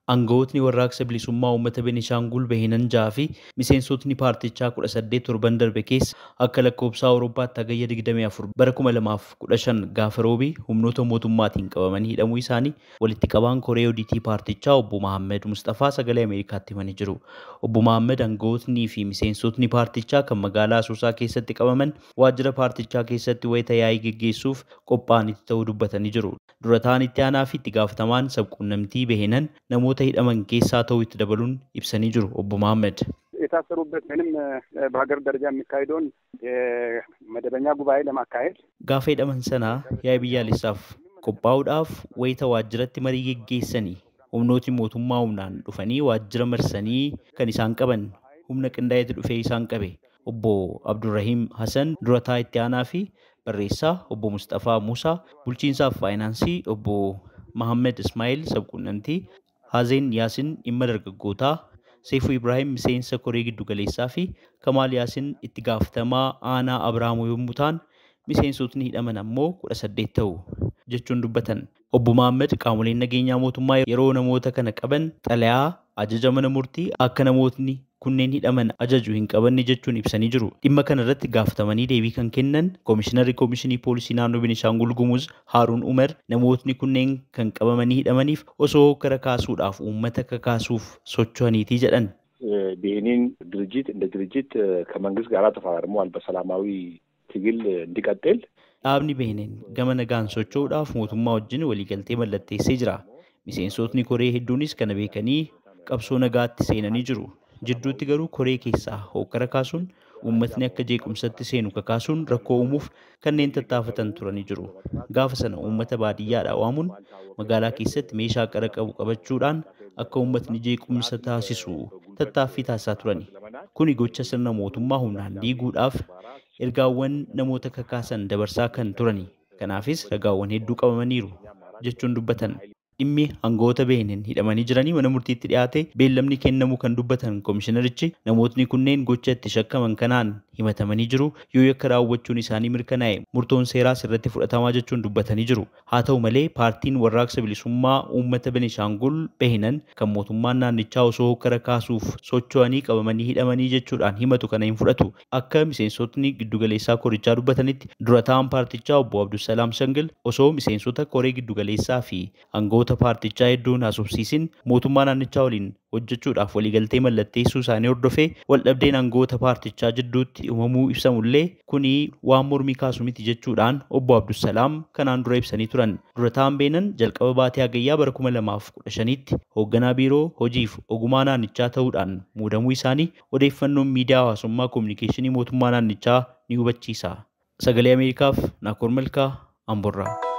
Aangawootni warraaqsa bilisummaa uummata Beenishaangul Bahinan 6 fi miseensotni paartichaa 18 torban darbe keessa akka lakkoofsa Awurooppaatti hagayya 24 bara 2015 gaafa roobii humnoota mootummaatiin qabamanii hidhamuu isaanii walitti qabaan koree odiitii paartichaa obbo Mahammed Mustafaa sagalee Ameerikaatti himanii jiru. Obbo Mahammed aangawootnii fi miseensotni paartichaa kan magaalaa Asoosaa keessatti qabaman waajjira paartichaa keessatti wayita yaa'ii geggeessuuf qophaa'anitti ta'uu dubbatanii jiru. Dura ta'an itti aanaa fi itti gaafatamaan sabquunnamtii Bahinan namoota hidhaman keessaa ta'uu itti dabaluun ibsanii jiru obbo Mahammed. የታሰሩበት ወይንም በሀገር ደረጃ የሚካሄደውን የመደበኛ ጉባኤ ለማካሄድ Gaafa hidhaman sana yaa'ii biyyaalessaaf qophaa'uudhaaf wayita waajjiratti marii geggeessanii humnooti mootummaa humnaan dhufanii waajjira marsanii kan isaan qaban humna qindaa'eetu dhufee isaan qabe. Obbo Abdurrahiim Hassan durataa itti aanaa fi barreessaa, obbo Mustafaa Muusaa bulchiinsaaf faayinaansii, obbo Mahammed Ismaa'il sabquunnamtii, Haazeen Yaasin dhimma dargaggootaa, Seifuu Ibraahim miseensa koree giddugaleessaa fi Kamaal Yaasin itti gaafatamaa aanaa Abrahaamuu yommuu ta'an miseensotni hidhaman ammoo 18 ta'u jechuun dubbatan. Obbo Mahammed qaamoleen nageenyaa mootummaa yeroo namoota kana qaban xalayaa ajaja mana murtii akka namootni kunneen hidhaman ajaju hin qabanne jechuun ibsanii jiru. Dhimma kana irratti gaafatamanii deebii kan kennan Koomishinarri Koomishinii Poolisii Naannoo Beenishaangul Gumuz Haaruun Umar namootni kunneen kan qabamanii hidhamaniif osoo hokkara kaasuudhaaf uummata kakaasuuf socho'aniiti jedhan. ብሄኒን ድርጅት እንደ ድርጅት ከመንግስት ጋር ተፈራርመዋል በሰላማዊ ትግል እንዲቀጥል። Dhaabni Behneen gama nagaan socho'uudhaaf mootummaa wajjin waliigaltee mallatteessee jira. Miseensotni koree hedduunis kana beekanii qabsoo nagaatti seenanii jiru. Jidduutti garuu koree keessaa hokkara kaasuun uummatni akka jeequmsatti seenu kakaasuun rakkoo uumuuf kanneen tattaafatan turanii jiru. Gaafa sana uummata baadiyyaadhaa waamuun magaalaa keessatti meeshaa qara qabu qabachuudhaan akka uummatni jeequmsa taasisu tattaaffii taasisaa turani. Kuni gocha sirna mootummaa humnaan diiguudhaaf ergaawwan namoota kakaasan dabarsaa kan turani. Kanaafis ragaawwan hedduu qabamaniiru jechuun dubbatan. Dhimmi aangawoota Behneen hidhamanii jiranii mana murtiitti dhiyaate beellamni kennamu kan dubbatan koomishinarichi namootni kunneen gocha itti shakkaman kanaan himatamanii jiru yoo yakka raawwachuun isaanii mirkanaa'e murtoon seeraas irratti fudhatamaa jechuun dubbatanii jiru. Haa ta'u malee paartiin warraaqsa bilisummaa uummata Beenishaangul Bahinan kan mootummaan naannichaa osoo hokkara kaasuuf socho'anii qabamanii hidhamanii jechuudhaan himatu kana hin fudhatu. Akka miseensotni giddugaleessaa korichaa dubbatanitti dura ta'an paartichaa obbo Abdusalaam Shangil osoo miseensota koree giddugaleessaa fi aangawoota paartichaa hedduun haasofsiisin mootummaa naannichaa waliin hojjechuudhaaf waliigaltee mallatteessuu isaanii hordofee waldhabdeen aangawoota paartichaa jidduutti uumamuu ibsamullee kuni waan mormii kaasu miti jechuudhaan obbo Abdusalaam kanaan dura ibsanii turan. Dura ta'an Beenan jalqaba baatee hagayyaa bara 2015tti hoogganaa biiroo hojiif ogumaa naannichaa ta'uudhaan muudamuu isaanii odeeffannoon miidiyaa hawaasummaa koominikeeshinii mootummaa naannichaa ni hubachiisa. Sagalee Ameerikaaf Naakoor Malkaa Amborraa.